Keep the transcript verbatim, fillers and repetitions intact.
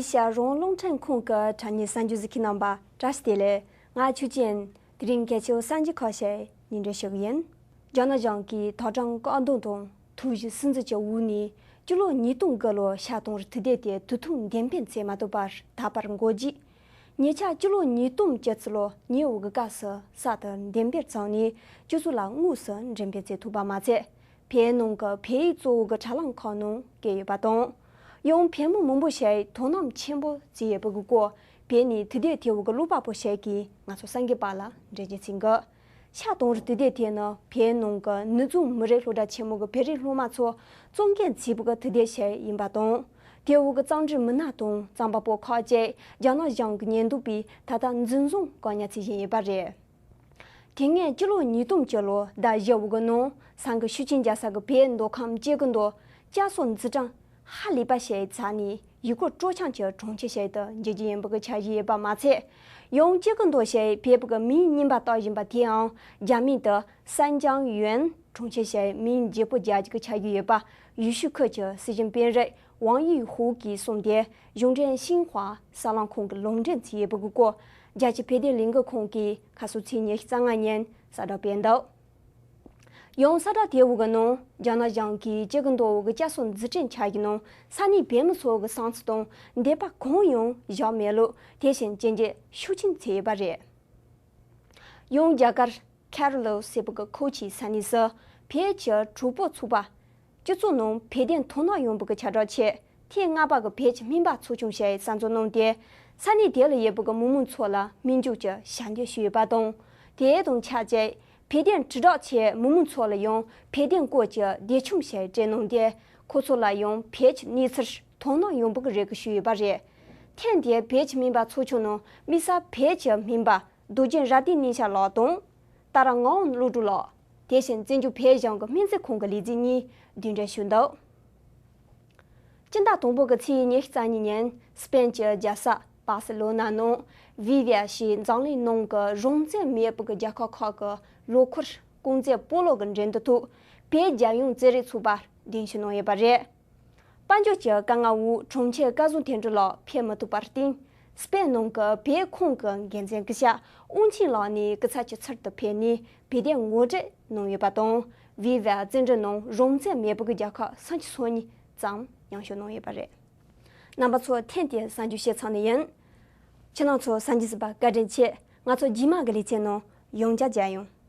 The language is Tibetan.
ཤར་རོང་རླུང་འཕྲིན་ཁང་གི་དྲ་བརྙན་གསར་འགྱུར་གཟིགས་མཁན་རྣམ་པ་བཀྲ་ཤིས་བདེ་ལེགས། ང་ཆོས་ཅན། དེ་རིང་གལ་ཆེ་བ་གསར་འགྱུར་ཁག་ཞིག་སྙན་སྒྲོན་ཞུ་གི་ཡིན། རྒྱ་ནག་གཞུང་གིས་ཐོག་དྲངས་བཀག་སྡོམ་དང་ཐོ་བཞི་སྲིད་འཛིན་གྱི་འོག་ནས་སྤྱི་ལོ་ཉིས་སྟོང་དགུ་ལོ་ཤར་དུང་རི་དུས་དེབ་དེ་དུས་ཐུང་འགྲེམས་སྤེལ་མཛད་མ་ཐུབ་པར་ད་བར་འགོར་རྗེས། ཉེ་ཆར་སྤྱི་ལོ་ཉིས་སྟོང་བཅུ་གཅིག་ལོ་ཉེ་བའི་སྐབས་སུ་གསར་དུ་འགྲེམས་སྤེལ་བྱས་ནས་སྤྱི་ཚོགས་ལ་དངོས་སུ་འགྲེམས་སྤེལ་མཛད་ཐུབ་པ་མ་ཚད། བོད་ནང་གི་བོད་ཡིག་གཙོ་བོ་གི་དྲ་ལམ་ཁག་ནང་བཀོད་ཡོད་པ་དང་། ཡང་བོད་མི་མང་པོ་ཞིག་དོ་སྣང་ཆེན་པོ་བྱས་ཡོད་པའི་སྐོར་བོད་ནས་དུས་དེབ་དེའི་གི་ཀློག་པ་པོ་ཞིག་གིས་ང་ཚོ་གསར་འགོད་པ་ལ་འགྲེལ་བརྗོད་བྱས་འདུག་ཤར་དུང་རི་དུས་དེབ་དེ་ནི་བོད་ནང་གི་ནུབ་བྱང་མི་རིགས་སློབ་གྲྭ་ཆེན་མོ་གི་བོད་རིགས་སློབ་མ་ཚོ་གཙོ་འགན་བྱས་པའི་གི་དུས་དེབ་ཞིག་ཡིན་པ་དང་། དེའི་གི་རྩོམ་སྒྲིག་མི་སྣ་དང་རྩོམ་པ་པོ་ཁག་ཅིག་རྒྱ་ནག་གཞུང་གི་ཉེན་རྟོག་པས་ད་ལྟ་འཛིན་བཟུང་བཀག་ཉར་བྱེད་བཞིན་ཡོད་པ་རེད། དེ་སྔོན་སྤྱི་ལོ་ཉིས་སྟོང་བཅུ་ལོ་ཟླ་བཞི་བའི་གི་ནང་སང་གི་ཤུགས་རྐྱེན་རྒྱག་ས་གི་བོད་མདོ་ཁམས་སྐྱེ་རྒུ་མདོ་བསྐྱར་གསོ་འཛུགས་སྐྲུན་ཧ་ལས་པ་ཞིག་བྱས་ནས་ཡུལ་སྐོར་སྤྲོ་འཆམ་གྱི་གྲོང་ཁྱེར་ཞིག་ཏུ་འགྱུར་རྒྱུ་ཡིན་པའི་གི་འཆར་གཞི་ཡོད་པ་མ་ཚད། ཡང་སྐྱེ་རྒུ་མདོ་ཞེས་བོད་པའི་གི་མིང་རྙིང་པ་བཏགས་བཞིན་པ་དེའང་རྒྱ་མིང་དུ་སན་ཅང་ཡོན་གྲོང་ཁྱེར་ཞེས་མིང་བརྗེ་པོ་རྒྱག་རྒྱུ་གི་འཆར་གཞི་ཡོད་པ་ཡུལ་ཤུལ་ཁུལ་གྱི་སྲིད་གཞུང་དཔོན་རིགས་ཝང་ཡི་ཧུའུ་གིས་གསུངས་ཏེ། གཞུང་འབྲེལ་ཤིན་ཧྭ་གསར་ལམ་ཁང་གིས་ལུང་འདྲེན་བྱས་ཡོད་པའི་སྐོར། རྒྱལ་སྤྱིའི་བོད་དོན་ལས་འགུལ་ཁང་གིས་ཁ་སང་ཚེས་ཉི་ཤུ་རྩ་ལྔ་ཉིན་གསལ་བསྒྲགས་སྤེལ་འདུག་ཡང་གསལ་བསྒྲགས་དེའི་གི་ནང་རྒྱ་ནག་གཞུང་གིས་སྐྱེ་རྒུ་མདོ་གི་བསྐྱར་གསོ་འཛུགས་སྐྲུན་འཆར་གཞི་ནང་ས་གནས་བོད་མི་ཚོ་གི་བསམ་ཚུལ་དང་འདོད་པ་གང་ཡང་བཞག་མེད་ལུགས་དེ་བཞིན་སྐྱོན་བརྗོད་ཤུགས་ཆེན་བྱས་ཡོད་པ་རེད། ཡང་རྒྱ་གར་ཁེ་ར་ལ་ཟེར་བའི་གི་ཁུལ་གྱི་ས་གནས་སུ་བོད་ཀྱི་གྲོགས་པོ་ཚོགས་པ་སྤྱི་ཚོགས་ནང་བོད་དོན་དོ་སྣང་ཡོང་བའི་གི་ཁྱབ་བསྒྲགས་ཆེད་ཐེངས་ལྔ་པ་གི་བོད་ཀྱི་སྨན་པ་ཚོགས་ཆུང་ཞེས་གསར་འཛུགས་གནང་སྟེ། ས་གནས་དེ་ལ་ཡོད་པའི་གི་མི་མང་ཚོ་ལ་སྨན་བཅོས་ཀྱི་ཞབས་འདེགས་ཞུས་ཡོད་པ་དང་། དེ་དང་ཆབས་ཅིག་བོད་དོན་དྲིལ་བསྒྲགས་ཆེད་མི་མང་ཚོ་ལ་ཡང་བོད་དོན་སྐོར་གྱི་དེབ་ཆུང་ཞིག་སྤྲད་གནང་སྟེ། ཁོ་ཚོ་ལ་ཡང་བོད་ཀྱི་གནས་ཚུལ་དོ་སྣང་ཡོང་བའི་གི་རེ་སྐུལ་ཞུས་ཡོད་པ་རེད། ཐེངས་འདིའི་བོད་ཀྱི་སྨན་པ་ཚོགས་ཆུང་ནང་དམིགས་བསལ་བོད་ཀྱི་སྨན་པ་རྡོ་རྗེ་རབ་བརྟན་གཉིས་ཆ་ལགས་དང་། ཏཱ་ར་ངག་དབང་བློ་གྲོས་ལགས། དེ་བཞིན་བཙན་བྱོལ་བོད་གཞུང་གི་སྨན་རྩིས་ཁང་གི་ལས་བྱེད་གཉིས་གདན་འདྲེན་ཞུས་འདུག་སྤྱི་ཟླ་དང་པོ་གི་ཚེས་ཉི་ཤུ་རྩ་གཉིས་ཉིན་སྤེན་གྱི་རྒྱལ་ས་པ་སེ་ལོ་ན་ནང་བི་ཝི་ཨ་ཞེས་འཛམ་གླིང་ནང་གི་རང་བཙན་མེད་པའི་གི་རྒྱལ་ཁབ་ཁག་གི་ལོ་འཁོར་རྐང་རྩེད་སྤོ་ལོ་གི་འགྲན་བསྡུར་ཐོག་བོད་རྒྱལ་ཡོངས་རྩེད་རིགས་ཚོགས་པ་གདན་ཞུ་གནང་ཡོད་པ་རེད། དཔལ་འབྱོར་གྱི་དཀའ་ངལ་འོག་གྲོང་ཁྱེར་སྐལ་བཟང་དོན་གྲུབ་ལགས་ཕེབས་མི་ཐུབ་པར་བརྟེན། སྤེན་ནང་གི་བོད་ཁང་གི་འགན་འཛིན་སྐུ་ཞབས་དབང་ཆེན་ལགས་ནས་སྐུ་ཚབ་ཀྱི་ཚུལ་དུ་ཕེབས་ནས་བོད་དོན་ངོ་སྤྲོད་གནང་ཡོད་པ་དང་། བི་ཝི་ཨ་རྩེད་འགྲན་ནང་རང་བཙན་མེད་པའི་རྒྱལ་ཁབ་སུམ་ཅུ་སོ་གཉིས་ཙམ་ཡང་ཞུ་གནང་ཡོད་པ་རེད། རྣམ་པ་ཚོ་ཐེངས་འདིའི་གསར་འགྱུར་བཤད་ཚར་ནི་ཡིན། ཁྱེད་རང་ཚོ་གསར་འགྱུར་གཟིགས་པར་བཀའ་དྲིན་ཆེ། ང་ཚོ་རྗེས་མ་གི་ལེ་ཚན་ནང་ཡང་བསྐྱར་མཇལ་ཡོང་།